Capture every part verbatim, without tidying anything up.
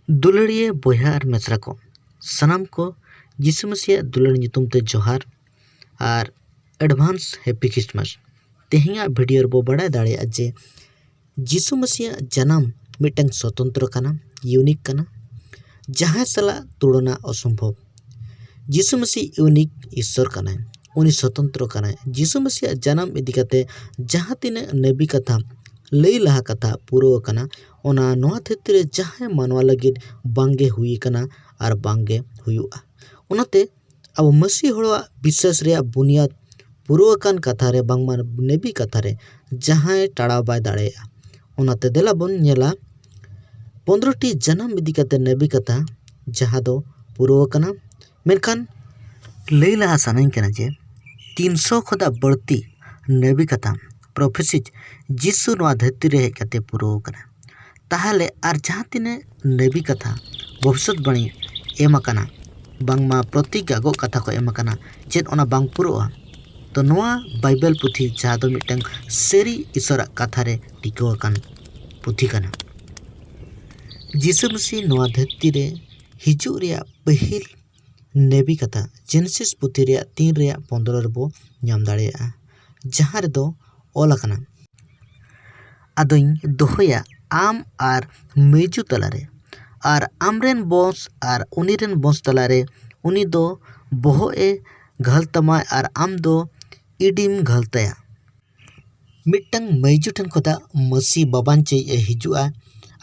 ᱫᱩᱞᱟᱹᱲᱤᱭᱟᱹ ᱵᱚᱭᱦᱟ ᱟᱨ ᱢᱤᱥᱨᱟ ᱠᱚ, ᱥᱟᱱᱟᱢ ᱠᱚ ᱡᱤᱥᱩ ᱢᱟᱹᱥᱤᱭᱟᱜ ᱫᱩᱞᱟᱹᱲ ᱧᱩᱛᱩᱢ ᱛᱮ ᱡᱚᱦᱟᱨ ᱟᱨ advance Happy Christmas᱾ ᱛᱮᱦᱮᱧᱟᱜ video ᱨᱮᱵᱚ ᱵᱟᱲᱟᱭ ᱫᱟᱲᱮᱭᱟᱜᱼᱟ ᱡᱮ ᱡᱤᱥᱩ ᱢᱟᱹᱥᱤᱭᱟᱜ ᱡᱟᱱᱟᱢ ᱢᱤᱫᱴᱟᱝ ᱥᱚᱛᱚᱱᱛᱨᱚ ᱠᱟᱱᱟ, unique ᱠᱟᱱᱟ, ᱡᱟᱦᱟᱸᱭ ᱥᱟᱞᱟᱜ ᱛᱩᱞᱚᱱᱟ ᱚᱥᱚᱢᱵᱷᱚᱵ᱾ ᱡᱤᱥᱩ ᱢᱟᱹᱥᱤ unique ᱤᱥᱥᱚᱨ ᱠᱟᱱᱟᱭ, ᱩᱱᱤ ᱥᱚᱛᱚᱱᱛᱨᱚ ᱠᱟᱱᱟᱭ᱾ ᱡᱤᱥᱩ ᱢᱟᱹᱥᱤᱭᱟᱜ ᱡᱟᱱᱟᱢ ᱤᱫᱤ ᱠᱟᱛᱮ ᱡᱟᱦᱟᱸ ᱛᱤᱱᱟᱹᱜ ᱱᱟᱵᱤ ᱠᱟᱛᱷᱟ ᱞᱟᱹᱭ ᱞᱟᱦᱟ ᱠᱟᱛᱷᱟ ᱯᱩᱨᱟᱹᱣ ᱟᱠᱟᱱᱟ, ᱚᱱᱟ ᱱᱚᱣᱟ ᱫᱷᱟᱹᱨᱛᱤ ᱨᱮ ᱡᱟᱦᱟᱸᱭ ᱢᱟᱱᱣᱟ ᱞᱟᱹᱜᱤᱫ ᱵᱟᱝᱜᱮ ᱦᱩᱭ ᱟᱠᱟᱱᱟ ᱟᱨ ᱵᱟᱝᱜᱮ ᱦᱩᱭᱩᱜᱼᱟ᱾ ᱚᱱᱟᱛᱮ ᱟᱵᱚ ᱢᱟᱹᱥᱤ ᱦᱚᱲᱟᱜ ᱵᱤᱥᱥᱟᱥ ᱨᱮᱭᱟᱜ ᱵᱩᱱᱤᱭᱟᱫ ᱯᱩᱨᱟᱹᱣ ᱟᱠᱟᱱ ᱠᱟᱛᱷᱟ ᱨᱮ, ᱵᱟᱝᱢᱟ ᱱᱟᱵᱤ ᱠᱟᱛᱷᱟ ᱨᱮ ᱡᱟᱦᱟᱸᱭ ᱴᱟᱲᱟᱣ ᱵᱟᱭ ᱫᱟᱲᱮᱭᱟᱜᱼᱟ᱾ ᱚᱱᱟᱛᱮ ᱫᱮᱞᱟ ᱵᱚᱱ ᱧᱮᱞᱟ ᱯᱚᱱᱫᱽᱨᱚ ᱴᱤ ᱡᱟᱱᱟᱢ ᱤᱫᱤ ᱠᱟᱛᱮ ᱱᱟᱵᱤ ᱠᱟᱛᱷᱟ, ᱡᱟᱦᱟᱸ ᱫᱚ ᱯᱩᱨᱟᱹᱣ ᱟᱠᱟᱱᱟ᱾ ᱢᱮᱱᱠᱷᱟᱱ ᱞᱟᱹᱭ ᱞᱟᱦᱟ ᱥᱟᱱᱟᱧ ᱠᱟᱱᱟ ᱡᱮ ᱛᱤᱱᱥᱚ ᱠᱷᱚᱱᱟᱜ ᱵᱟᱹᱲᱛᱤ ᱱᱟᱵᱤ ᱠᱟᱛᱷᱟ, prophecies, ᱡᱤᱥᱩ ᱱᱚᱣᱟ ᱫᱷᱟᱹᱨᱛᱤ ᱨᱮ ᱦᱮᱡ ᱠᱟᱛᱮ ᱯᱩᱨᱟᱹᱣ ᱟᱠᱟᱱᱟ᱾ ᱛᱟᱦᱚᱞᱮ ᱟᱨ ᱡᱟᱦᱟᱸ ᱛᱤᱱᱟᱹᱜ ᱱᱟᱵᱤ ᱠᱟᱛᱷᱟ, ᱵᱷᱚᱵᱤᱥᱥᱚᱛᱵᱟᱬᱤ ᱮᱢ ᱟᱠᱟᱱᱟ, ᱵᱟᱝᱢᱟ ᱯᱨᱚᱛᱤᱜᱽᱜᱟ ᱜᱚᱜ ᱠᱟᱛᱷᱟ ᱠᱚ ᱮᱢ ᱟᱠᱟᱱᱟ, ᱪᱮᱫ ᱚᱱᱟ ᱵᱟᱝ ᱯᱩᱨᱟᱹᱜᱼᱟ? ᱛᱚ ᱱᱚᱣᱟ ᱵᱟᱭᱵᱮᱞ ᱯᱩᱛᱷᱤ, ᱡᱟᱦᱟᱸ ᱫᱚ ᱢᱤᱫᱴᱟᱝ ᱥᱟᱹᱨᱤ ᱤᱥᱚᱨᱟᱜ ᱠᱟᱛᱷᱟ ᱨᱮ ᱴᱤᱠᱟᱹᱣ ᱟᱠᱟᱱ ᱯᱩᱛᱷᱤ ᱠᱟᱱᱟ᱾ ᱡᱤᱥᱩ ᱢᱟᱹᱥᱤ ᱱᱚᱣᱟ ᱫᱷᱟᱹᱨᱛᱤ ᱨᱮ ᱦᱤᱡᱩᱜ ᱨᱮᱭᱟᱜ ᱯᱟᱹᱦᱤᱞ ᱱᱟᱵᱤ ᱠᱟᱛᱷᱟ ᱡᱮᱱᱮᱥᱤᱥ ᱯᱩᱛᱷᱤ ᱨᱮᱭᱟᱜ ᱛᱤᱱ ᱨᱮᱭᱟᱜ ᱯᱚᱱᱫᱽᱨᱚ ᱨᱮᱵᱚ ᱧᱟᱢ ᱫᱟᱲᱮᱭᱟᱜᱼᱟ, ᱡᱟᱦᱟᱸ ᱨᱮᱫᱚ ᱚᱞ ᱟᱠᱟᱱᱟ, "ᱟᱫᱚᱧ ᱫᱚᱦᱚᱭᱟ ᱟᱢ ᱟᱨ ᱢᱟᱹᱭᱡᱩ ᱛᱟᱞᱟᱨᱮ, ᱟᱨ ᱟᱢᱨᱮᱱ ᱵᱚᱸᱥ ᱟᱨ ᱩᱱᱤᱨᱮᱱ ᱵᱚᱸᱥ ᱛᱟᱞᱟᱨᱮ, ᱩᱱᱤ ᱫᱚ ᱵᱚᱦᱚᱜ ᱮ ᱜᱷᱟᱹᱞ ᱛᱟᱢᱟᱭ ᱟᱨ ᱟᱢ ᱫᱚ ᱤᱰᱤᱢ ᱜᱷᱟᱹᱞ ᱛᱟᱭᱟ᱾" ᱢᱤᱫᱴᱟᱝ ᱢᱟᱹᱭᱡᱩ ᱴᱷᱮᱱ ᱠᱷᱚᱱᱟᱜ ᱢᱟᱹᱥᱤ ᱵᱟᱵᱟᱱᱪᱮᱭ ᱮ ᱦᱤᱡᱩᱜᱼᱟ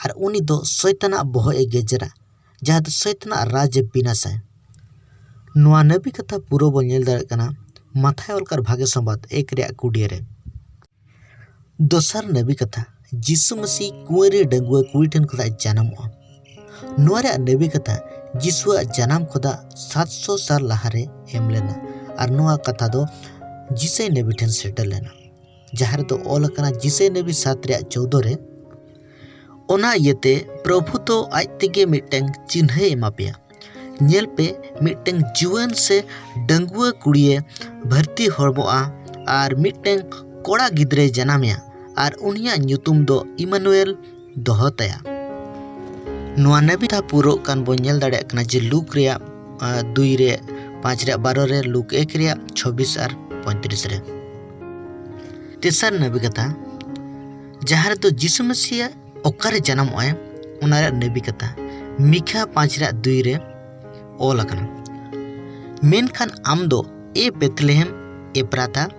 ᱟᱨ ᱩᱱᱤ ᱫᱚ ᱥᱚᱭᱛᱟᱱᱟᱜ ᱵᱚᱦᱚᱜ ᱮ ᱜᱮᱡᱮᱨᱟ, ᱡᱟᱦᱟᱸ ᱫᱚ ᱥᱚᱭᱛᱟᱱᱟᱜ ᱨᱟᱡᱽ ᱮ ᱵᱤᱱᱟᱥᱟᱭ᱾ ᱱᱚᱣᱟ ᱱᱟᱵᱤ ᱠᱟᱛᱷᱟ ᱯᱩᱨᱟᱹ ᱵᱚᱱ ᱧᱮᱞ ᱫᱟᱲᱮᱭᱟᱜ ᱠᱟᱱᱟ ᱢᱟᱛᱷᱟᱭ ᱚᱞ ᱠᱟᱨ ᱵᱷᱟᱜᱮ ᱥᱚᱢᱵᱟᱫ ᱮᱠ ᱨᱮᱭᱟᱜ ᱠᱩᱲᱤ ᱨᱮ᱾ ᱫᱚᱥᱟᱨ ᱱᱟᱵᱤ ᱠᱟᱛᱷᱟ, ᱡᱤᱥᱩ ᱢᱟᱹᱥᱤ ᱠᱩᱸᱣᱟᱹᱨᱤ ᱰᱟᱺᱜᱩᱣᱟᱹ ᱠᱩᱲᱤ ᱴᱷᱮᱱ ᱠᱷᱚᱱᱟᱜ ᱮ ᱡᱟᱱᱟᱢᱚᱜᱼᱟ᱾ ᱱᱚᱣᱟ ᱨᱮᱭᱟᱜ ᱱᱟᱵᱤ ᱠᱟᱛᱷᱟ ᱡᱤᱥᱩᱣᱟᱜ ᱡᱟᱱᱟᱢ ᱠᱷᱚᱱᱟᱜ ᱥᱟᱛᱥᱚ ᱥᱟᱞ ᱞᱟᱦᱟᱨᱮ ᱮᱢ ᱞᱮᱱᱟ ᱟᱨ ᱱᱚᱣᱟ ᱠᱟᱛᱷᱟ ᱫᱚ ᱡᱤᱥᱟᱹᱭ ᱱᱟᱵᱤ ᱴᱷᱮᱱ ᱥᱮᱴᱮᱨ ᱞᱮᱱᱟ, ᱡᱟᱦᱟᱸ ᱨᱮᱫᱚ ᱚᱞ ᱟᱠᱟᱱᱟ ᱡᱤᱥᱟᱹᱭ ᱱᱟᱵᱤ ᱥᱟᱛ ᱨᱮᱭᱟᱜ ᱪᱳᱣᱫᱚ ᱨᱮ, "ᱚᱱᱟ ᱤᱭᱟᱹᱛᱮ ᱯᱨᱚᱵᱷᱩ ᱫᱚ ᱟᱡ ᱛᱮᱜᱮ ᱢᱤᱫᱴᱟᱝ ᱪᱤᱱᱦᱟᱹᱭ ᱮᱢᱟ ᱯᱮᱭᱟ᱾ ᱧᱮᱞ ᱯᱮ, ᱢᱤᱫᱴᱟᱝ ᱡᱩᱣᱟᱹᱱ ᱥᱮ ᱰᱟᱺᱜᱩᱣᱟᱹ ᱠᱩᱲᱤᱭᱮ ᱵᱷᱟᱹᱨᱛᱤ ᱦᱚᱲᱢᱚᱜᱼᱟ ᱟᱨ ᱢᱤᱫᱴᱟᱝ ᱠᱚᱲᱟ ᱜᱤᱫᱽᱨᱟᱹᱭ ᱡᱟᱱᱟᱢᱮᱭᱟ ᱟᱨ ᱩᱱᱤᱭᱟᱜ ᱧᱩᱛᱩᱢ ᱫᱚ ᱤᱢᱟᱱᱩᱭᱮᱞ ᱫᱚᱦᱚ ᱛᱟᱭᱟ᱾" ᱱᱚᱣᱟ ᱱᱟᱹᱵᱤ ᱠᱟᱛᱷᱟ ᱯᱩᱨᱟᱹᱜ ᱠᱟᱱ ᱵᱚᱱ ᱧᱮᱞ ᱫᱟᱲᱮᱭᱟᱜ ᱠᱟᱱᱟ ᱡᱮ ᱞᱩᱠ ᱨᱮᱭᱟᱜ, ᱟᱸ, ᱫᱩᱭ ᱨᱮ ᱯᱟᱸᱪ ᱨᱮᱭᱟᱜ ᱵᱟᱨᱚ ᱨᱮ, ᱞᱩᱠ ᱮᱠ ᱨᱮᱭᱟᱜ ᱪᱷᱚᱵᱵᱤᱥ ᱟᱨ ᱯᱚᱸᱭᱛᱨᱤᱥ ᱨᱮ᱾ ᱛᱮᱥᱟᱨ ᱱᱟᱹᱵᱤ ᱠᱟᱛᱷᱟ, ᱡᱟᱦᱟᱸ ᱨᱮᱫᱚ ᱡᱤᱥᱩ ᱢᱟᱹᱥᱤᱭᱟᱜ ᱚᱠᱟᱨᱮ ᱡᱟᱱᱟᱢᱚᱜ ᱟᱭ, ᱚᱱᱟ ᱨᱮᱭᱟᱜ ᱱᱟᱹᱵᱤ ᱠᱟᱛᱷᱟ ᱢᱤᱠᱷᱟ ᱯᱟᱸᱪ ᱨᱮᱭᱟᱜ ᱫᱩᱭ ᱨᱮ ᱚᱞ ᱟᱠᱟᱱᱟ, "ᱢᱮᱱᱠᱷᱟᱱ ᱟᱢ ᱫᱚ, ᱮ ᱵᱮᱛᱞᱮᱦᱮᱢ ᱮᱯᱨᱟᱛᱟ,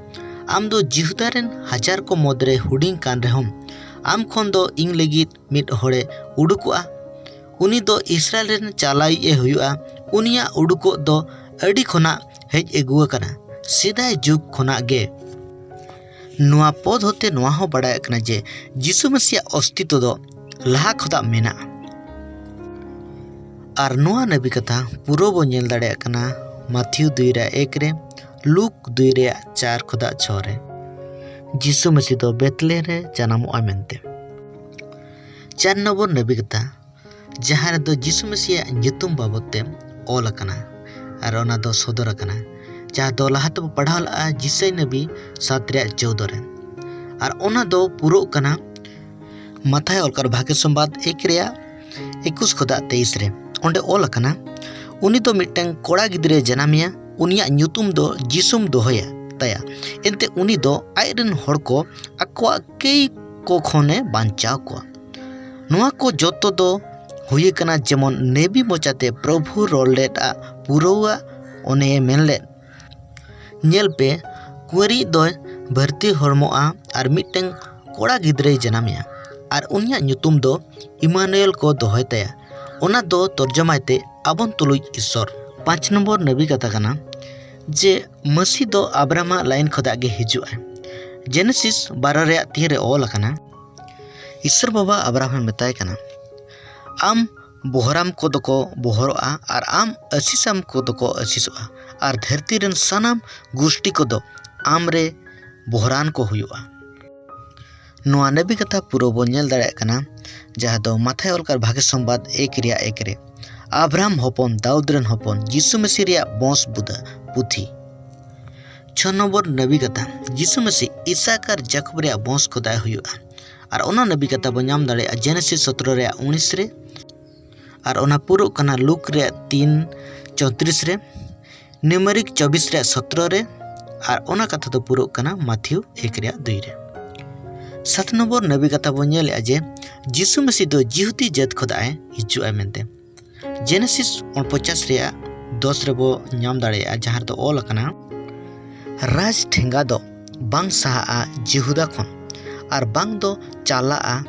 ᱟᱢ ᱫᱚ ᱡᱤᱦᱩᱫᱟ ᱨᱮᱱ ᱦᱟᱡᱟᱨ ᱠᱚ ᱢᱩᱫᱽᱨᱮ ᱦᱩᱰᱤᱧ ᱠᱟᱱ ᱨᱮᱦᱚᱸᱢ, ᱟᱢ ᱠᱷᱚᱱ ᱫᱚ ᱤᱧ ᱞᱟᱹᱜᱤᱫ ᱢᱤᱫ ᱦᱚᱲᱮ ᱩᱰᱩᱠᱚᱜᱼᱟ, ᱩᱱᱤ ᱫᱚ ᱤᱥᱨᱟᱭᱮᱞ ᱨᱮᱱ ᱪᱟᱞᱟᱣᱤᱡ ᱮ ᱦᱩᱭᱩᱜᱼᱟ, ᱩᱱᱤᱭᱟᱜ ᱩᱰᱩᱠᱚᱜ ᱫᱚ ᱟᱹᱰᱤ ᱠᱷᱚᱱᱟᱜ ᱦᱮᱡ ᱟᱹᱜᱩ ᱟᱠᱟᱱᱟ, ᱥᱮᱫᱟᱭ ᱡᱩᱜᱽ ᱠᱷᱚᱱᱟᱜ ᱜᱮ᱾" ᱱᱚᱣᱟ ᱯᱚᱫ ᱦᱚᱛᱮ ᱱᱚᱣᱟ ᱦᱚᱸ ᱵᱟᱲᱟᱭᱚᱜ ᱠᱟᱱᱟ ᱡᱮ ᱡᱤᱥᱩ ᱢᱟᱹᱥᱤᱭᱟᱜ ᱚᱥᱛᱤᱛᱛᱚ ᱫᱚ ᱞᱟᱦᱟ ᱠᱷᱚᱱᱟᱜ ᱢᱮᱱᱟᱜᱼᱟ᱾ ᱟᱨ ᱱᱚᱣᱟ ᱱᱟᱹᱵᱤ ᱠᱟᱛᱷᱟ ᱯᱩᱨᱟᱹ ᱵᱚ ᱧᱮᱞ ᱫᱟᱲᱮᱭᱟᱜ ᱠᱟᱱᱟ ᱢᱟᱛᱷᱤᱭᱩ ᱫᱩᱭ ᱨᱮᱭᱟᱜ ᱮᱠ ᱨᱮ, ᱞᱩᱠ ᱫᱩᱭ ᱨᱮᱭᱟᱜ ᱪᱟᱨ ᱠᱷᱚᱱᱟᱜ ᱪᱷᱚ ᱨᱮ᱾ ᱡᱤᱥᱩ ᱢᱟᱹᱥᱤ ᱫᱚ ᱵᱮᱛᱞᱮᱦᱮᱢ ᱨᱮ ᱡᱟᱱᱟᱢᱚᱜᱼᱟ ᱢᱮᱱᱛᱮ᱾ ᱪᱟᱨ ᱱᱚᱢᱵᱚᱨ ᱱᱟᱹᱵᱤ ᱠᱟᱛᱷᱟ, ᱡᱟᱦᱟᱸ ᱨᱮᱫᱚ ᱡᱤᱥᱩ ᱢᱟᱹᱥᱤᱭᱟᱜ ᱧᱩᱛᱩᱢ ᱵᱟᱵᱚᱫ ᱛᱮ ᱚᱞ ᱟᱠᱟᱱᱟ ᱟᱨ ᱚᱱᱟ ᱫᱚ ᱥᱚᱫᱚᱨ ᱟᱠᱟᱱᱟ, ᱡᱟᱦᱟᱸ ᱫᱚ ᱞᱟᱦᱟ ᱛᱮᱵᱚ ᱯᱟᱲᱦᱟᱣ ᱞᱮᱫᱼᱟ ᱡᱤᱥᱟᱭ ᱱᱟᱹᱵᱤ ᱥᱟᱛ ᱨᱮᱭᱟᱜ ᱪᱳᱣᱫᱚ ᱨᱮ᱾ ᱟᱨ ᱚᱱᱟ ᱫᱚ ᱯᱩᱨᱟᱹᱜ ᱠᱟᱱᱟ ᱢᱟᱛᱷᱟᱭ ᱚᱞ ᱠᱟᱨ ᱵᱷᱟᱜᱮ ᱥᱚᱢᱵᱟᱫ ᱮᱠ ᱨᱮᱭᱟᱜ ᱮᱠᱩᱥ ᱠᱷᱚᱱᱟᱜ ᱛᱮᱭᱤᱥ ᱨᱮ᱾ ᱚᱸᱰᱮ ᱚᱞ ᱟᱠᱟᱱᱟ, "ᱩᱱᱤ ᱫᱚ ᱢᱤᱫᱴᱟᱝ ᱠᱚᱲᱟ ᱜᱤᱫᱽᱨᱟᱹᱭ ᱡᱟᱱᱟᱢᱮᱭᱟ, ᱩᱱᱤᱭᱟᱜ ᱧᱩᱛᱩᱢ ᱫᱚ ᱡᱤᱥᱩᱢ ᱫᱚᱦᱚᱭᱟ ᱛᱟᱭᱟ, ᱮᱱᱛᱮ ᱩᱱᱤ ᱫᱚ ᱟᱡ ᱨᱮᱱ ᱦᱚᱲ ᱠᱚ ᱟᱠᱚᱣᱟᱜ ᱠᱟᱹᱭ ᱠᱚ ᱠᱷᱚᱱᱮ ᱵᱟᱧᱪᱟᱣ ᱠᱚᱣᱟ᱾" ᱱᱚᱣᱟ ᱠᱚ ᱡᱚᱛᱚ ᱫᱚ ᱦᱩᱭ ᱟᱠᱟᱱᱟ ᱡᱮᱢᱚᱱ ᱱᱮᱵᱤ ᱢᱚᱪᱟᱛᱮ ᱯᱨᱚᱵᱷᱩ ᱨᱚᱲ ᱞᱮᱫᱼᱟ ᱯᱩᱨᱟᱹᱣᱟ, ᱚᱱᱮ ᱢᱮᱱ ᱞᱮᱫ, "ᱧᱮᱞ ᱯᱮ, ᱠᱩᱸᱣᱟᱹᱨᱤᱡ ᱫᱚᱭ ᱵᱷᱟᱹᱨᱛᱤ ᱦᱚᱲᱢᱚᱜᱼᱟ ᱟᱨ ᱢᱤᱫᱴᱟᱝ ᱠᱚᱲᱟ ᱜᱤᱫᱽᱨᱟᱹᱭ ᱡᱟᱱᱟᱢᱮᱭᱟ ᱟᱨ ᱩᱱᱤᱭᱟᱜ ᱧᱩᱛᱩᱢ ᱫᱚ ᱤᱢᱟᱱᱩᱭᱮᱞ ᱠᱚ ᱫᱚᱦᱚᱭ ᱛᱟᱭᱟ᱾" ᱚᱱᱟ ᱫᱚ ᱛᱚᱨᱡᱚᱢᱟᱭ ᱛᱮ ᱟᱵᱚᱱ ᱛᱩᱞᱩᱡ ᱤᱥᱥᱚᱨ᱾ ᱯᱟᱸᱪ ᱱᱚᱢᱵᱚᱨ ᱱᱟᱹᱵᱤ ᱠᱟᱛᱷᱟ ᱠᱟᱱᱟ ᱡᱮ ᱢᱟᱹᱥᱤ ᱫᱚ ᱟᱵᱨᱟᱦᱟᱢᱟᱜ ᱞᱟᱭᱤᱱ ᱠᱷᱚᱱᱟᱜ ᱜᱮ ᱦᱤᱡᱩᱜᱼᱟᱭ᱾ ᱡᱮᱱᱮᱥᱤᱥ ᱵᱟᱨᱚ ᱨᱮᱭᱟᱜ ᱛᱤᱱ ᱨᱮ ᱚᱞ ᱟᱠᱟᱱᱟ, ᱤᱥᱥᱚᱨ ᱵᱟᱵᱟ ᱟᱵᱨᱟᱦᱟᱢ ᱢᱮᱛᱟᱭ ᱠᱟᱱᱟ, "ᱟᱢ ᱵᱚᱦᱚᱨᱟᱢ ᱠᱚᱫᱚ ᱠᱚ ᱵᱚᱦᱚᱨᱚᱜᱼᱟ ᱟᱨ ᱟᱢ ᱟᱹᱥᱤᱥᱟᱢ ᱠᱚᱫᱚ ᱠᱚ ᱟᱹᱥᱤᱥᱚᱜᱼᱟ ᱟᱨ ᱫᱷᱟᱹᱨᱛᱤ ᱨᱮᱱ ᱥᱟᱱᱟᱢ ᱜᱩᱥᱴᱤ ᱠᱚᱫᱚ ᱟᱢ ᱨᱮ ᱵᱚᱦᱚᱨᱟᱱ ᱠᱚ ᱦᱩᱭᱩᱜᱼᱟ᱾" ᱱᱚᱣᱟ ᱱᱟᱹᱵᱤ ᱠᱟᱛᱷᱟ ᱯᱩᱨᱟᱹ ᱵᱚᱱ ᱧᱮᱞ ᱫᱟᱲᱮᱭᱟᱜ ᱠᱟᱱᱟ, ᱡᱟᱦᱟᱸ ᱫᱚ ᱢᱟᱛᱷᱟᱭ ᱚᱞ ᱠᱟᱨ ᱵᱷᱟᱜᱮ ᱥᱚᱢᱵᱟᱫ ᱮᱠ ᱨᱮᱭᱟᱜ ᱮᱠ ᱨᱮ, "ᱟᱵᱨᱟᱦᱟᱢ ᱦᱚᱯᱚᱱ, ᱫᱟᱣᱩᱫ ᱨᱮᱱ ᱦᱚᱯᱚᱱ, ᱡᱤᱥᱩ ᱢᱟᱹᱥᱤ ᱨᱮᱭᱟᱜ ᱵᱚᱸᱥ ᱵᱩᱫᱟᱹ ᱯᱩᱛᱷᱤ᱾" ᱪᱷᱚ ᱱᱚᱢᱵᱚᱨ ᱱᱟᱹᱵᱤ ᱠᱟᱛᱷᱟ, ᱡᱤᱥᱩ ᱢᱟᱹᱥᱤ ᱤᱥᱟᱠ ᱟᱨ ᱡᱟᱠᱚᱵ ᱨᱮᱭᱟᱜ ᱵᱚᱸᱥ ᱠᱷᱚᱫᱟᱭ ᱦᱩᱭᱩᱜᱼᱟ᱾ ᱟᱨ ᱚᱱᱟ ᱱᱟᱹᱵᱤ ᱠᱟᱛᱷᱟ ᱵᱚᱱ ᱧᱟᱢ ᱫᱟᱲᱮᱭᱟᱜᱼᱟ ᱡᱮᱱᱮᱥᱤᱥ ᱥᱚᱛᱨᱚ ᱨᱮᱭᱟᱜ ᱩᱱᱤᱥ ᱨᱮ, ᱟᱨ ᱚᱱᱟ ᱯᱩᱨᱟᱹᱜ ᱠᱟᱱᱟ ᱞᱩᱠ ᱨᱮᱭᱟᱜ ᱛᱤᱱ ᱪᱳᱭᱛᱨᱤᱥ ᱨᱮ, ᱱᱤᱭᱩᱢᱮᱨᱤᱠ ᱪᱚᱵᱵᱤᱥ ᱨᱮᱭᱟᱜ ᱥᱚᱛᱨᱚ ᱨᱮ, ᱟᱨ ᱚᱱᱟ ᱠᱟᱛᱷᱟ ᱫᱚ ᱯᱩᱨᱟᱹᱜ ᱠᱟᱱᱟ ᱢᱟᱛᱷᱤᱭᱩ ᱮᱠ ᱨᱮᱭᱟᱜ ᱫᱩᱭ ᱨᱮ᱾ ᱥᱟᱛ ᱱᱚᱢᱵᱚᱨ ᱱᱟᱵᱤ ᱠᱟᱛᱷᱟ ᱵᱚᱱ ᱧᱮᱞᱮᱜᱼᱟ ᱡᱮ ᱡᱤᱥᱩ ᱢᱟᱹᱥᱤ ᱫᱚ ᱡᱤᱦᱩᱫᱤ ᱡᱟᱹᱛ ᱠᱷᱚᱱᱟᱜ ᱮ ᱦᱤᱡᱩᱜᱼᱟ ᱢᱮᱱᱛᱮ᱾ ᱡᱮᱱᱮᱥᱤᱥ ᱩᱱᱯᱚᱪᱟᱥ ᱨᱮᱭᱟᱜ ᱫᱚᱥ ᱨᱮᱵᱚ ᱧᱟᱢ ᱫᱟᱲᱮᱭᱟᱜᱼᱟ, ᱡᱟᱦᱟᱸ ᱨᱮᱫᱚ ᱚᱞ ᱟᱠᱟᱱᱟ, ᱨᱟᱡᱽ ᱴᱷᱮᱸᱜᱟ ᱫᱚ ᱵᱟᱝ ᱥᱟᱦᱟᱜᱼᱟ ᱡᱤᱦᱩᱫᱟ ᱠᱷᱚᱱ, ᱟᱨ ᱵᱟᱝ ᱫᱚ ᱪᱟᱞᱟᱜᱼᱟ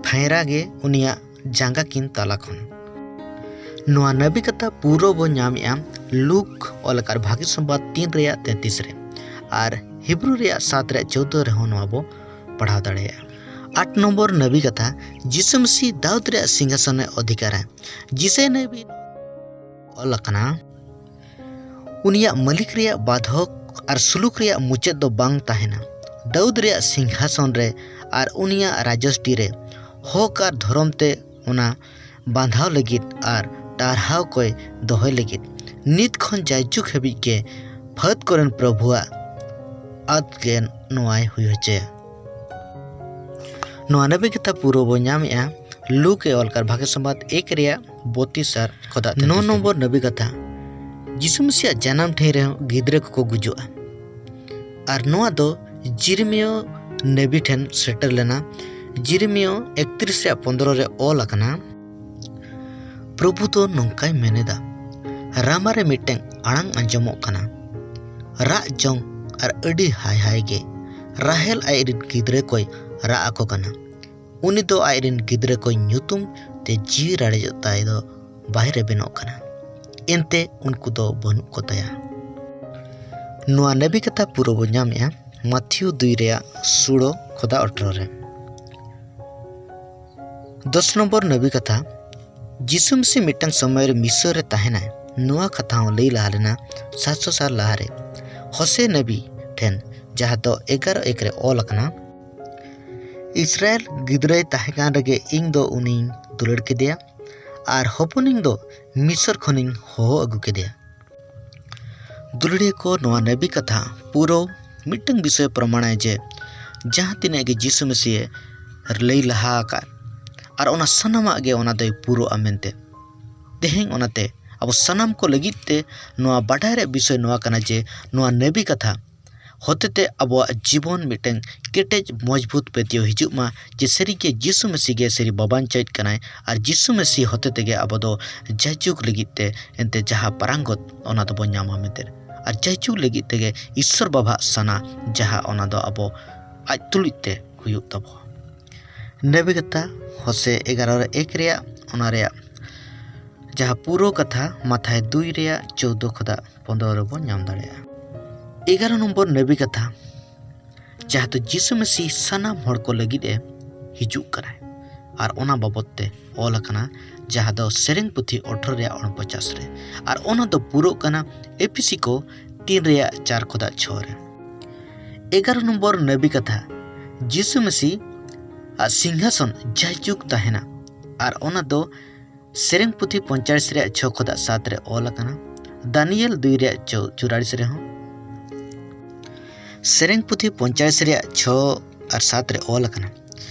ᱯᱷᱟᱭᱨᱟ ᱜᱮ ᱩᱱᱤᱭᱟᱜ ᱡᱟᱸᱜᱟ ᱠᱤᱱ ᱛᱟᱞᱟ ᱠᱷᱚᱱ᱾ ᱱᱚᱣᱟ ᱱᱟᱵᱤ ᱠᱟᱛᱷᱟ ᱯᱩᱨᱟᱹ ᱵᱚ ᱧᱟᱢᱮᱜᱼᱟ ᱞᱩᱠ ᱚᱞ ᱟᱠᱟᱫ ᱵᱷᱟᱹᱜᱤ ᱥᱚᱢᱵᱟᱫ ᱛᱤᱱ ᱨᱮᱭᱟᱜ ᱛᱮᱛᱨᱤᱥ ᱨᱮ, ᱟᱨ ᱦᱤᱵᱨᱩ ᱨᱮᱭᱟᱜ ᱥᱟᱛ ᱨᱮᱭᱟᱜ ᱪᱳᱫᱽᱫᱳ ᱨᱮᱦᱚᱸ ᱱᱚᱣᱟ ᱵᱚ ᱯᱟᱲᱦᱟᱣ ᱫᱟᱲᱮᱭᱟᱜᱼᱟ᱾ ᱟᱴ ᱱᱚᱢᱵᱚᱨ ᱱᱟᱵᱤ ᱠᱟᱛᱷᱟ, ᱡᱤᱥᱩ ᱢᱟᱹᱥᱤ ᱫᱟᱣᱩᱫ ᱨᱮᱭᱟᱜ ᱥᱤᱝᱦᱟᱥᱚᱱ ᱮ ᱚᱫᱷᱤᱠᱟᱨᱟ᱾ ᱡᱤᱥᱟᱭ ᱱᱟᱵᱤ ᱚᱞ ᱟᱠᱟᱱᱟ, ᱩᱱᱤᱭᱟᱜ ᱢᱟᱹᱞᱤᱠ ᱨᱮᱭᱟᱜ ᱵᱟᱫᱷᱚᱠ ᱟᱨ ᱥᱩᱞᱩᱠ ᱨᱮᱭᱟᱜ ᱢᱩᱪᱟᱹᱫ ᱫᱚ ᱵᱟᱝ ᱛᱟᱦᱮᱱᱟ᱾ ᱫᱟᱣᱩᱫ ᱨᱮᱭᱟᱜ ᱥᱤᱝᱦᱟᱥᱚᱱ ᱨᱮ ᱟᱨ ᱩᱱᱤᱭᱟᱜ ᱨᱟᱡᱚᱥᱴᱤ ᱨᱮ ᱦᱚᱠ ᱟᱨ ᱫᱷᱚᱨᱚᱢ ᱛᱮ ᱚᱱᱟ ᱵᱟᱸᱫᱷᱟᱣ ᱞᱟᱹᱜᱤᱫ ᱟᱨ ᱴᱟᱨᱦᱟᱣ ᱠᱚᱭ ᱫᱚᱦᱚᱭ ᱞᱟᱹᱜᱤᱫ ᱱᱤᱛ ᱠᱷᱚᱱ ᱡᱟᱭᱡᱩᱜᱽ ᱦᱟᱹᱵᱤᱡ ᱜᱮ ᱯᱷᱟᱹᱫ ᱠᱚᱨᱮᱱ ᱯᱨᱚᱵᱷᱩᱣᱟᱜ ᱟᱫ ᱜᱮ ᱱᱚᱣᱟᱭ ᱦᱩᱭ ᱦᱚᱪᱚᱭᱟ᱾ ᱱᱚᱣᱟ ᱱᱟᱵᱤ ᱠᱟᱛᱷᱟ ᱯᱩᱨᱟᱹ ᱵᱚ ᱧᱟᱢᱮᱜᱼᱟ ᱞᱩᱠ ᱮ ᱚᱞ ᱠᱟᱨ ᱵᱷᱟᱜᱮ ᱥᱚᱢᱵᱟᱫ ᱮᱠ ᱨᱮᱭᱟᱜ ᱵᱚᱛᱤᱥ ᱟᱨ ᱠᱷᱚᱫᱟ ᱱᱚ ᱱᱚᱢᱵᱚᱨ ᱱᱟᱵᱤ ᱠᱟᱛᱷᱟ, ᱡᱤᱥᱩ ᱢᱟᱹᱥᱤᱭᱟᱜ ᱡᱟᱱᱟᱢ ᱴᱷᱟᱹᱭ ᱨᱮᱦᱚᱸ ᱜᱤᱫᱽᱨᱟᱹ ᱠᱚᱠᱚ ᱜᱩᱡᱩᱜᱼᱟ᱾ ᱟᱨ ᱱᱚᱣᱟ ᱫᱚ ᱡᱤᱨᱢᱤᱭᱚ ᱱᱟᱵᱤ ᱴᱷᱮᱱ ᱥᱮᱴᱮᱨ ᱞᱮᱱᱟ᱾ ᱡᱤᱨᱢᱤᱭᱚ ᱮᱠᱛᱨᱤᱥ ᱨᱮᱭᱟᱜ ᱯᱚᱱᱫᱽᱨᱚ ᱨᱮ ᱚᱞ ᱟᱠᱟᱱᱟ, ᱯᱨᱚᱵᱷᱩ ᱫᱚ ᱱᱚᱝᱠᱟᱭ ᱢᱮᱱᱮᱫᱟ, ᱨᱟᱢᱟ ᱨᱮ ᱢᱤᱫᱴᱟᱝ ᱟᱲᱟᱝ ᱟᱸᱡᱚᱢᱚᱜ ᱠᱟᱱᱟ, ᱨᱟᱜ ᱡᱚᱝ ᱟᱨ ᱟᱹᱰᱤ ᱦᱟᱭ ᱦᱟᱭ ᱜᱮ᱾ ᱨᱟᱦᱮᱞ ᱟᱡ ᱨᱤᱱ ᱜᱤᱫᱽᱨᱟᱹ ᱠᱚᱭ ᱨᱟᱜ ᱟᱠᱚ ᱠᱟᱱᱟ᱾ ᱩᱱᱤ ᱫᱚ ᱟᱡ ᱨᱤᱱ ᱜᱤᱫᱽᱨᱟᱹ ᱠᱚ ᱧᱩᱛᱩᱢ ᱛᱮ ᱡᱤᱣᱤ ᱨᱟᱲᱮᱡᱚᱜ ᱛᱟᱭ ᱫᱚ ᱵᱟᱭ ᱨᱮᱵᱮᱱᱚᱜ ᱠᱟᱱᱟ᱾ ᱮᱱᱛᱮ ᱩᱱᱠᱩ ᱫᱚ ᱵᱟᱹᱱᱩᱜ ᱠᱚ ᱛᱟᱭᱟ᱾ ᱱᱚᱣᱟ ᱱᱟᱵᱤ ᱠᱟᱛᱷᱟ ᱯᱩᱨᱟᱹ ᱵᱚ ᱧᱟᱢᱮᱜᱼᱟ ᱢᱟᱛᱷᱤᱭᱩ ᱫᱩᱭ ᱨᱮᱭᱟᱜ ᱥᱩᱲᱟᱹ ᱠᱷᱚᱫᱟ ᱟᱴᱷᱨᱚ ᱨᱮ᱾ ᱫᱚᱥ ᱱᱚᱢᱵᱚᱨ ᱱᱟᱵᱤ ᱠᱟᱛᱷᱟ, ᱡᱤᱥᱩ ᱢᱟᱹᱥᱤ ᱢᱤᱫᱴᱟᱝ ᱥᱚᱢᱚᱭ ᱨᱮ ᱢᱤᱥᱚᱨ ᱨᱮ ᱛᱟᱦᱮᱱᱟᱭ᱾ ᱱᱚᱣᱟ ᱠᱟᱛᱷᱟ ᱦᱚᱸ ᱞᱟᱹᱭ ᱞᱟᱦᱟ ᱞᱮᱱᱟ ᱥᱟᱛᱥᱚ ᱥᱟᱞ ᱞᱟᱦᱟᱨᱮ ᱦᱚᱥᱮ ᱱᱟᱵᱤ ᱴᱷᱮᱱ, ᱡᱟᱦᱟᱸ ᱫᱚ ᱮᱜᱟᱨᱚ ᱮᱠ ᱨᱮ ᱚᱞ ᱟᱠᱟᱱᱟ, ᱤᱥᱨᱟᱭᱮᱞ ᱜᱤᱫᱽᱨᱟᱹᱭ ᱛᱟᱦᱮᱸ ᱠᱟᱱ ᱨᱮᱜᱮ ᱤᱧ ᱫᱚ ᱩᱱᱤᱧ ᱫᱩᱞᱟᱹᱲ ᱠᱮᱫᱮᱭᱟ, ᱟᱨ ᱦᱚᱯᱚᱱᱤᱧ ᱫᱚ ᱢᱤᱥᱚᱨ ᱠᱷᱚᱱᱤᱧ ᱦᱚᱦᱚ ᱟᱹᱜᱩ ᱠᱮᱫᱮᱭᱟ᱾ ᱫᱩᱞᱟᱹᱲᱤᱭᱟᱹ ᱠᱚ, ᱱᱚᱣᱟ ᱱᱟᱵᱤ ᱠᱟᱛᱷᱟ ᱯᱩᱨᱟᱹ ᱢᱤᱫᱴᱟᱝ ᱵᱤᱥᱚᱭ ᱯᱨᱚᱢᱟᱬᱟᱭ ᱡᱮ ᱡᱟᱦᱟᱸ ᱛᱤᱱᱟᱹᱜ ᱜᱮ ᱡᱤᱥᱩ ᱢᱟᱹᱥᱤᱭᱮ ᱞᱟᱹᱭ ᱞᱟᱦᱟ ᱟᱠᱟᱫ, ᱟᱨ ᱚᱱᱟ ᱥᱟᱱᱟᱢᱟᱜ ᱜᱮ ᱚᱱᱟ ᱫᱚᱭ ᱯᱩᱨᱟᱹᱜᱼᱟ ᱢᱮᱱᱛᱮ᱾ ᱛᱮᱦᱮᱧ ᱚᱱᱟᱛᱮ ᱟᱵᱚ ᱥᱟᱱᱟᱢ ᱠᱚ ᱞᱟᱹᱜᱤᱫ ᱛᱮ ᱱᱚᱣᱟ ᱵᱟᱰᱟᱭ ᱨᱮᱭᱟᱜ ᱵᱤᱥᱚᱭ ᱱᱚᱣᱟ ᱠᱟᱱᱟ ᱡᱮ ᱱᱚᱣᱟ ᱱᱟᱹᱵᱤ ᱠᱟᱛᱷᱟ ᱦᱚᱛᱮᱛᱮ ᱟᱵᱚᱣᱟᱜ ᱡᱤᱵᱚᱱ ᱢᱤᱫᱴᱟᱝ ᱠᱮᱴᱮᱡ ᱢᱚᱡᱽᱵᱩᱛ ᱯᱟᱹᱛᱭᱟᱹᱣ ᱦᱤᱡᱩᱜ ᱢᱟ ᱡᱮ ᱥᱟᱹᱨᱤᱜᱮ ᱡᱤᱥᱩ ᱢᱟᱹᱥᱤ ᱜᱮ ᱥᱟᱹᱨᱤ ᱵᱟᱵᱟᱧᱪᱟᱣᱤᱡ ᱠᱟᱱᱟᱭ ᱟᱨ ᱡᱤᱥᱩ ᱢᱟᱹᱥᱤ ᱦᱚᱛᱮ ᱛᱮᱜᱮ ᱟᱵᱚ ᱫᱚ ᱡᱟᱭᱡᱩᱜᱽ ᱞᱟᱹᱜᱤᱫ ᱛᱮ ᱮᱱᱛᱮ ᱡᱟᱦᱟᱸ ᱯᱟᱨᱟᱝᱜᱚᱛ ᱚᱱᱟ ᱫᱚᱵᱚᱱ ᱧᱟᱢᱟ ᱢᱮᱱᱛᱮ᱾ ᱟᱨ ᱡᱟᱭᱡᱩᱜᱽ ᱞᱟᱹᱜᱤᱫ ᱛᱮᱜᱮ ᱤᱥᱥᱚᱨ ᱵᱟᱵᱟᱣᱟᱜ ᱥᱟᱱᱟ ᱡᱟᱦᱟᱸ ᱚᱱᱟ ᱫᱚ ᱟᱵᱚ ᱟᱡ ᱛᱩᱞᱩᱡ ᱛᱮ ᱦᱩᱭᱩᱜ ᱛᱟᱵᱚ᱾ ᱱᱟᱹᱵᱤ ᱠᱟᱛᱷᱟ ᱦᱚᱥᱮ ᱮᱜᱟᱨᱚ ᱨᱮ ᱮᱠ ᱨᱮᱭᱟᱜ ᱚᱱᱟ ᱨᱮᱭᱟᱜ ᱡᱟᱦᱟᱸ ᱯᱩᱨᱟᱹ ᱠᱟᱛᱷᱟ ᱢᱟᱛᱷᱟᱭ ᱫᱩᱭ ᱨᱮᱭᱟᱜ ᱪᱳᱫᱽᱫᱳ ᱠᱷᱚᱱᱟᱜ ᱯᱚᱱᱫᱽᱨᱚ ᱨᱮᱵᱚᱱ ᱧᱟᱢ ᱫᱟᱲᱮᱭᱟᱜᱼᱟ᱾ ᱮᱜᱟᱨᱚ ᱱᱚᱢᱵᱚᱨ ᱱᱟᱹᱵᱤ ᱠᱟᱛᱷᱟ ᱡᱟᱦᱟᱸ ᱫᱚ ᱡᱤᱥᱩ ᱢᱟᱹᱥᱤ ᱥᱟᱱᱟᱢ ᱦᱚᱲ ᱠᱚ ᱞᱟᱹᱜᱤᱫ ᱮ ᱦᱤᱡᱩᱜ ᱠᱟᱱᱟᱭ ᱟᱨ ᱚᱱᱟ ᱵᱟᱵᱚᱛ ᱛᱮ ᱚᱞ ᱟᱠᱟᱱᱟ ᱡᱟᱦᱟᱸ ᱫᱚ ᱥᱮᱨᱮᱧ ᱯᱩᱛᱷᱤ ᱟᱴᱷᱨᱚ ᱨᱮᱭᱟᱜ ᱩᱱᱯᱚᱪᱟᱥ ᱨᱮ ᱟᱨ ᱚᱱᱟ ᱫᱚ ᱯᱩᱨᱟᱹᱜ ᱠᱟᱱᱟ ᱮᱯᱤᱥᱤ ᱠᱚ ᱛᱤᱱ ᱨᱮᱭᱟᱜ ᱪᱟᱨ ᱠᱷᱚᱱᱟᱜ ᱪᱷᱚ ᱨᱮ᱾ ᱮᱜᱟᱨᱚ ᱱᱚᱢᱵᱚᱨ ᱱᱟᱹᱵᱤ ᱠᱟᱛᱷᱟ ᱡᱤᱥᱩ ᱢᱟᱹᱥᱤ ᱟᱜ ᱥᱤᱝᱦᱟᱥᱚᱱ ᱡᱟᱭᱡᱩᱜᱽ ᱛᱟᱦᱮᱱᱟ ᱟᱨ ᱚᱱᱟ ᱫᱚ ᱥᱮᱨᱮᱧ ᱯᱩᱛᱷᱤ ᱯᱚᱧᱪᱟᱥ ᱨᱮᱭᱟᱜ ᱪᱷᱚ ᱠᱷᱚᱱᱟᱜ ᱥᱟᱛ ᱨᱮ ᱚᱞ ᱟᱠᱟᱱᱟ᱾ ᱫᱟᱱᱤᱭᱮᱞ ᱫᱩᱭ ᱨᱮᱭᱟᱜ ᱪᱚ- ᱪᱩᱨᱟᱲᱤᱥ ᱨᱮᱦᱚᱸ ᱥᱮᱨᱮᱧ ᱯᱩᱛᱷᱤ ᱯᱚᱧᱪᱟᱥ ᱨᱮᱭᱟᱜ ᱪᱷᱚ ᱟᱨ ᱥᱟᱛ ᱨᱮ ᱚᱞ ᱟᱠᱟᱱᱟ,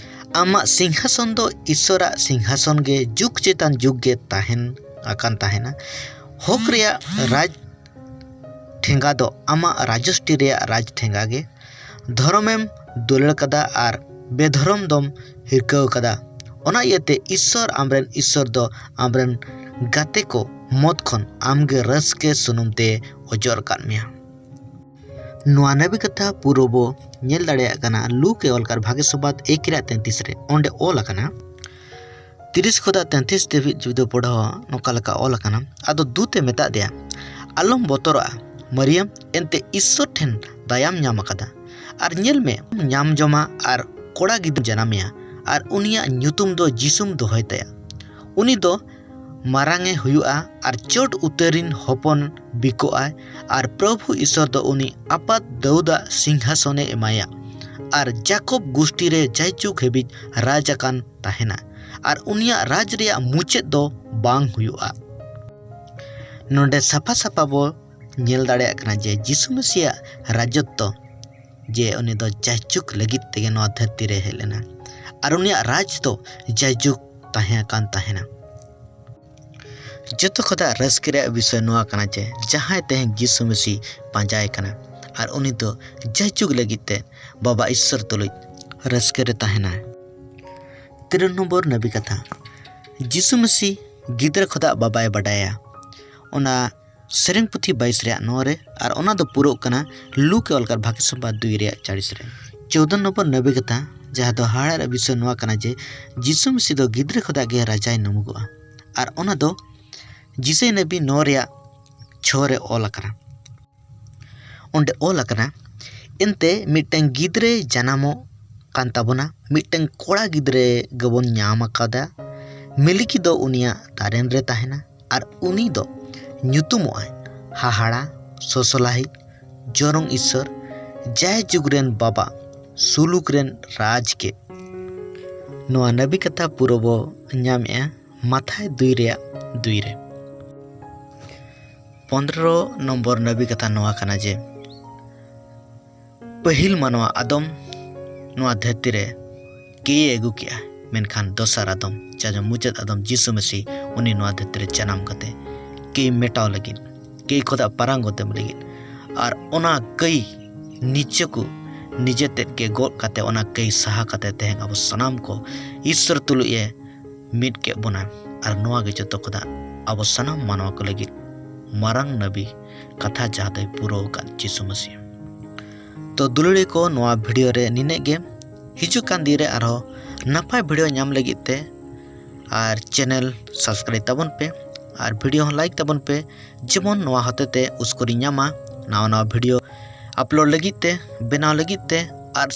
ᱟᱢᱟᱜ ᱥᱤᱝᱦᱟᱥᱚᱱ ᱫᱚ ᱤᱥᱥᱚᱨᱟᱜ ᱥᱤᱝᱦᱟᱥᱚᱱ ᱜᱮ ᱡᱩᱜᱽ ᱪᱮᱛᱟᱱ ᱡᱩᱜᱽ ᱜᱮ ᱛᱟᱦᱮᱱ ᱟᱠᱟᱱ ᱛᱟᱦᱮᱱᱟ᱾ ᱦᱚᱠ ᱨᱮᱭᱟᱜ ᱨᱟᱡᱽ ᱴᱷᱮᱸᱜᱟ ᱫᱚ ᱟᱢᱟᱜ ᱨᱟᱡᱚᱥᱴᱤ ᱨᱮᱭᱟᱜ ᱨᱟᱡᱽ ᱴᱷᱮᱸᱜᱟ ᱜᱮ᱾ ᱫᱷᱚᱨᱚᱢᱮᱢ ᱫᱩᱞᱟᱹᱲ ᱠᱟᱫᱟ ᱟᱨ ᱵᱮᱫᱷᱚᱨᱚᱢ ᱫᱚᱢ ᱦᱤᱨᱠᱟᱹᱣ ᱠᱟᱫᱟ᱾ ᱚᱱᱟ ᱤᱭᱟᱹᱛᱮ ᱤᱥᱥᱚᱨ ᱟᱢᱨᱮᱱ ᱤᱥᱥᱚᱨ ᱫᱚ ᱟᱢᱨᱮᱱ ᱜᱟᱛᱮ ᱠᱚ ᱢᱚᱛ ᱠᱷᱚᱱ ᱟᱢᱜᱮ ᱨᱟᱹᱥᱠᱟᱹ ᱥᱩᱱᱩᱢ ᱛᱮ ᱚᱡᱚᱨ ᱟᱠᱟᱫ ᱢᱮᱭᱟ᱾ ᱱᱚᱣᱟ ᱱᱟᱹᱵᱤ ᱠᱟᱛᱷᱟ ᱯᱩᱨᱟᱹ ᱵᱚ ᱧᱮᱞ ᱫᱟᱲᱮᱭᱟᱜ ᱠᱟᱱᱟ ᱞᱩᱠ ᱮ ᱚᱞ ᱠᱟᱨ ᱵᱷᱟᱜᱮ ᱥᱚᱵᱟᱫ ᱮᱠ ᱨᱮᱭᱟᱜ ᱛᱮᱛᱨᱤᱥ ᱨᱮ᱾ ᱚᱸᱰᱮ ᱚᱞ ᱟᱠᱟᱱᱟ, ᱛᱤᱨᱤᱥ ᱠᱷᱚᱱᱟᱜ ᱛᱮᱛᱨᱤᱥ ᱫᱷᱟᱹᱵᱤᱡ ᱡᱩᱫᱤ ᱯᱟᱲᱦᱟᱣᱟ, ᱱᱚᱝᱠᱟ ᱞᱮᱠᱟ ᱚᱞ ᱟᱠᱟᱱᱟ, ᱟᱫᱚ ᱫᱩᱛ ᱮ ᱢᱮᱛᱟᱫ ᱫᱮᱭᱟ, "ᱟᱞᱚᱢ ᱵᱚᱛᱚᱨᱚᱜᱼᱟ, ᱢᱟᱨᱤᱭᱟᱢ, ᱮᱱᱛᱮ ᱤᱥᱥᱚᱨ ᱴᱷᱮᱱ ᱫᱟᱭᱟᱢ ᱧᱟᱢ ᱟᱠᱟᱫᱟ᱾ ᱟᱨ ᱧᱮᱞ ᱢᱮ, ᱧᱟᱢ ᱡᱚᱢᱟ ᱟᱨ ᱠᱚᱲᱟ ᱜᱤᱫᱽᱨᱟᱹ ᱡᱟᱱᱟᱢᱮᱭᱟ, ᱟᱨ ᱩᱱᱤᱭᱟᱜ ᱧᱩᱛᱩᱢ ᱫᱚ ᱡᱤᱥᱩᱢ ᱫᱚᱦᱚᱭ ᱛᱟᱭᱟ᱾ ᱩᱱᱤ ᱫᱚ ᱢᱟᱨᱟᱝ ᱮ ᱦᱩᱭᱩᱜᱼᱟ ᱟᱨ ᱪᱚᱴ ᱩᱛᱟᱹᱨᱤᱱ ᱦᱚᱯᱚᱱ ᱵᱤᱠᱚᱜᱼᱟᱭ, ᱟᱨ ᱯᱨᱚᱵᱷᱩ ᱤᱥᱥᱚᱨ ᱫᱚ ᱩᱱᱤ ᱟᱯᱟᱛ ᱫᱟᱹᱣᱫᱟᱜ ᱥᱤᱝᱦᱟᱥᱚᱱᱮ ᱮᱢᱟᱭᱟ, ᱟᱨ ᱡᱟᱠᱚᱵ ᱜᱩᱥᱴᱤ ᱨᱮ ᱡᱟᱭᱡᱩᱜᱽ ᱦᱟᱹᱵᱤᱡ ᱨᱟᱡᱽ ᱟᱠᱟᱱ ᱛᱟᱦᱮᱱᱟ, ᱟᱨ ᱩᱱᱤᱭᱟᱜ ᱨᱟᱡᱽ ᱨᱮᱭᱟᱜ ᱢᱩᱪᱟᱹᱫ ᱫᱚ ᱵᱟᱝ ᱦᱩᱭᱩᱜᱼᱟ᱾" ᱱᱚᱰᱮ ᱥᱟᱯᱷᱟ ᱥᱟᱯᱷᱟ ᱵᱚ ᱧᱮᱞ ᱫᱟᱲᱮᱭᱟᱜ ᱠᱟᱱᱟ ᱡᱮ ᱡᱤᱥᱩ ᱢᱟᱹᱥᱤᱭᱟᱜ ᱨᱟᱡᱚᱛᱛᱚ ᱡᱮ ᱩᱱᱤ ᱫᱚ ᱡᱟᱭᱡᱩᱜᱽ ᱞᱟᱹᱜᱤᱫ ᱛᱮᱜᱮ ᱱᱚᱣᱟ ᱫᱷᱟᱹᱨᱛᱤ ᱨᱮ ᱦᱮᱡ ᱞᱮᱱᱟ᱾ ᱟᱨ ᱩᱱᱤᱭᱟᱜ ᱨᱟᱡᱽ ᱫᱚ ᱡᱟᱭᱡᱩᱜᱽ ᱛᱟᱦᱮᱸ ᱟᱠᱟᱱ ᱛᱟᱦᱮᱱᱟ᱾ ᱡᱚᱛᱚ ᱠᱷᱚᱱᱟᱜ ᱨᱟᱹᱥᱠᱟᱹ ᱨᱮᱭᱟᱜ ᱵᱤᱥᱚᱭ ᱱᱚᱣᱟ ᱠᱟᱱᱟ ᱡᱮ ᱡᱟᱦᱟᱸᱭ ᱛᱮᱦᱮᱧ ᱡᱤᱥᱩ ᱢᱟᱹᱥᱤ ᱯᱟᱸᱡᱟᱭ ᱠᱟᱱᱟ, ᱟᱨ ᱩᱱᱤ ᱫᱚ ᱡᱟᱭᱡᱩᱜᱽ ᱞᱟᱹᱜᱤᱫ ᱛᱮ ᱵᱟᱵᱟ ᱤᱥᱥᱚᱨ ᱛᱩᱞᱩᱡ ᱨᱟᱹᱥᱠᱟᱹ ᱨᱮ ᱛᱟᱦᱮᱱᱟᱭ᱾ ᱛᱤᱨᱟᱹ ᱱᱚᱢᱵᱚᱨ ᱱᱟᱵᱤ ᱠᱟᱛᱷᱟ᱾ ᱡᱤᱥᱩ ᱢᱟᱹᱥᱤ ᱜᱤᱫᱽᱨᱟᱹ ᱠᱷᱚᱱᱟᱜ ᱵᱟᱵᱟᱭ ᱵᱟᱰᱟᱭᱟ᱾ ᱚᱱᱟ ᱥᱮᱨᱮᱧ ᱯᱩᱛᱷᱤ ᱵᱟᱭᱤᱥ ᱨᱮᱭᱟᱜ ᱱᱚ ᱨᱮ, ᱟᱨ ᱚᱱᱟ ᱫᱚ ᱯᱩᱨᱟᱹᱜ ᱠᱟᱱᱟ ᱞᱩᱠ ᱮ ᱚᱞ ᱠᱟᱫ ᱵᱷᱟᱜᱮ ᱥᱚᱢᱵᱟᱫ ᱫᱩᱭ ᱨᱮᱭᱟᱜ ᱪᱟᱲᱤᱥ ᱨᱮ᱾ ᱪᱳᱫᱚ ᱱᱚᱢᱵᱚᱨ ᱱᱟᱵᱤ ᱠᱟᱛᱷᱟ, ᱡᱟᱦᱟᱸ ᱫᱚ ᱦᱟᱦᱟᱲᱟᱜ ᱨᱮᱭᱟᱜ ᱵᱤᱥᱚᱭ ᱱᱚᱣᱟ ᱠᱟᱱᱟ ᱡᱮ ᱡᱤᱥᱩ ᱢᱟᱹᱥᱤ ᱫᱚ ᱜᱤᱫᱽᱨᱟᱹ ᱠᱷᱚᱱᱟᱜ ᱜᱮ ᱨᱟᱡᱟᱭ ᱱᱟᱢᱩᱜᱚᱜᱼᱟ, ᱟᱨ ᱚᱱᱟ ᱫᱚ ᱡᱤᱥᱟᱹᱭ ᱱᱟᱵᱤ ᱱᱚ ᱨᱮᱭᱟᱜ ᱪᱷᱚ ᱨᱮ ᱚᱞ ᱟᱠᱟᱱᱟ᱾ ᱚᱸᱰᱮ ᱚᱞ ᱟᱠᱟᱱᱟ, ᱮᱱᱛᱮ ᱢᱤᱫᱴᱟᱝ ᱜᱤᱫᱽᱨᱟᱹᱭ ᱡᱟᱱᱟᱢᱚᱜ ᱠᱟᱱ ᱛᱟᱵᱚᱱᱟ, ᱢᱤᱫᱴᱟᱝ ᱠᱚᱲᱟ ᱜᱤᱫᱽᱨᱟᱹ ᱜᱮᱵᱚᱱ ᱧᱟᱢ ᱟᱠᱟᱫᱟ᱾ ᱢᱮᱞᱠᱤ ᱫᱚ ᱩᱱᱤᱭᱟᱜ ᱛᱟᱨᱮᱱ ᱨᱮ ᱛᱟᱦᱮᱱᱟ, ᱟᱨ ᱩᱱᱤ ᱫᱚ ᱧᱩᱛᱩᱢᱚᱜᱼᱟᱭ ᱦᱟᱦᱟᱲᱟ, ᱥᱚᱥᱚᱞᱟᱦᱤᱡ, ᱡᱚᱨᱚᱝ ᱤᱥᱥᱚᱨ, ᱡᱟᱭ ᱡᱩᱜᱽ ᱨᱮᱱ ᱵᱟᱵᱟ, ᱥᱩᱞᱩᱠ ᱨᱮᱱ ᱨᱟᱡᱽ ᱜᱮ᱾ ᱱᱚᱣᱟ ᱱᱟᱵᱤ ᱠᱟᱛᱷᱟ ᱯᱩᱨᱟᱹ ᱵᱚ ᱧᱟᱢᱮᱜᱼᱟ ᱢᱟᱛᱷᱟᱭ ᱫᱩᱭ ᱨᱮᱭᱟᱜ ᱫᱩᱭ ᱨᱮ᱾ ᱯᱚᱱᱫᱽᱨᱚ ᱱᱚᱢᱵᱚᱨ ᱱᱟᱵᱤ ᱠᱟᱛᱷᱟ ᱱᱚᱣᱟ ᱠᱟᱱᱟ ᱡᱮ, ᱯᱟᱹᱦᱤᱞ ᱢᱟᱱᱣᱟ ᱟᱫᱚᱢ ᱱᱚᱣᱟ ᱫᱷᱟᱹᱨᱛᱤ ᱨᱮ ᱠᱮᱭᱮ ᱟᱹᱜᱩ ᱠᱮᱜᱼᱟ, ᱢᱮᱱᱠᱷᱟᱱ ᱫᱚᱥᱟᱨ ᱟᱫᱚᱢ, ᱡᱟᱦᱟᱸ ᱫᱚ ᱢᱩᱪᱟᱹᱫ ᱟᱫᱚᱢ ᱡᱤᱥᱩ ᱢᱟᱹᱥᱤ, ᱩᱱᱤ ᱱᱚᱣᱟ ᱫᱷᱟᱹᱨᱛᱤ ᱨᱮ ᱡᱟᱱᱟᱢ ᱠᱟᱛᱮ ᱠᱮᱭ ᱢᱮᱴᱟᱣ ᱞᱟᱹᱜᱤᱫ, ᱠᱮᱭ ᱠᱷᱚᱫᱟ ᱯᱟᱨᱟᱝ ᱜᱚᱛᱮᱢ ᱞᱟᱹᱜᱤᱫ, ᱟᱨ ᱚᱱᱟ ᱠᱟᱹᱭ ᱱᱤᱡᱮ ᱠᱚ ᱱᱤᱡᱮ ᱛᱮᱫ ᱜᱮ ᱜᱚᱜ ᱠᱟᱛᱮ, ᱚᱱᱟ ᱠᱟᱹᱭ ᱥᱟᱦᱟ ᱠᱟᱛᱮ ᱛᱮᱦᱮᱧ ᱟᱵᱚ ᱥᱟᱱᱟᱢ ᱠᱚ ᱤᱥᱥᱚᱨ ᱛᱩᱞᱩᱡ ᱮ ᱢᱤᱫ ᱠᱮᱫ ᱵᱚᱱᱟ᱾ ᱟᱨ ᱱᱚᱣᱟ ᱜᱮ ᱡᱚᱛᱚ ᱠᱷᱚᱱᱟᱜ ᱟᱵᱚ ᱥᱟᱱᱟᱢ ᱢᱟᱱᱣᱟ ᱠᱚ ᱞᱟᱹᱜᱤᱫ ᱢᱟᱨᱟᱝ ᱱᱟᱵᱤ ᱠᱟᱛᱷᱟ, ᱡᱟᱦᱟᱸ ᱫᱚᱭ ᱯᱩᱨᱟᱹᱣ ᱟᱠᱟᱫ ᱡᱤᱥᱩ ᱢᱟᱹᱥᱤ᱾ ᱛᱚ ᱫᱩᱞᱟᱹᱲᱤᱭᱟᱹ ᱠᱚ, ᱱᱚᱣᱟ ᱵᱷᱤᱰᱤᱭᱳ ᱨᱮ ᱱᱤᱱᱟᱹᱜ ᱜᱮ᱾ ᱦᱤᱡᱩᱜ ᱠᱟᱱ ᱫᱤᱱ ᱨᱮ ᱟᱨᱦᱚᱸ ᱱᱟᱯᱟᱭ ᱵᱷᱤᱰᱤᱭᱳ ᱧᱟᱢ ᱞᱟᱹᱜᱤᱫ ᱛᱮ ᱟᱨ ᱪᱮᱱᱮᱞ ᱥᱟᱵᱥᱠᱨᱟᱭᱤᱵ ᱛᱟᱵᱚᱱ ᱯᱮ, ᱟᱨ ᱵᱷᱤᱰᱤᱭᱳ ᱦᱚᱸ ᱞᱟᱭᱤᱠ ᱛᱟᱵᱚᱱ ᱯᱮ, ᱡᱮᱢᱚᱱ ᱱᱚᱣᱟ ᱦᱚᱛᱮ ᱛᱮ ᱩᱥᱠᱩᱨᱤᱧ ᱧᱟᱢᱟ ᱱᱟᱣᱟ ᱱᱟᱣᱟ ᱵᱷᱤᱰᱤᱭᱳ ᱟᱯᱞᱳᱰ ᱞᱟᱹᱜᱤᱫ ᱛᱮ, ᱵᱮᱱᱟᱣ ᱞᱟᱹᱜᱤᱫ ᱛᱮ᱾ ᱟᱨ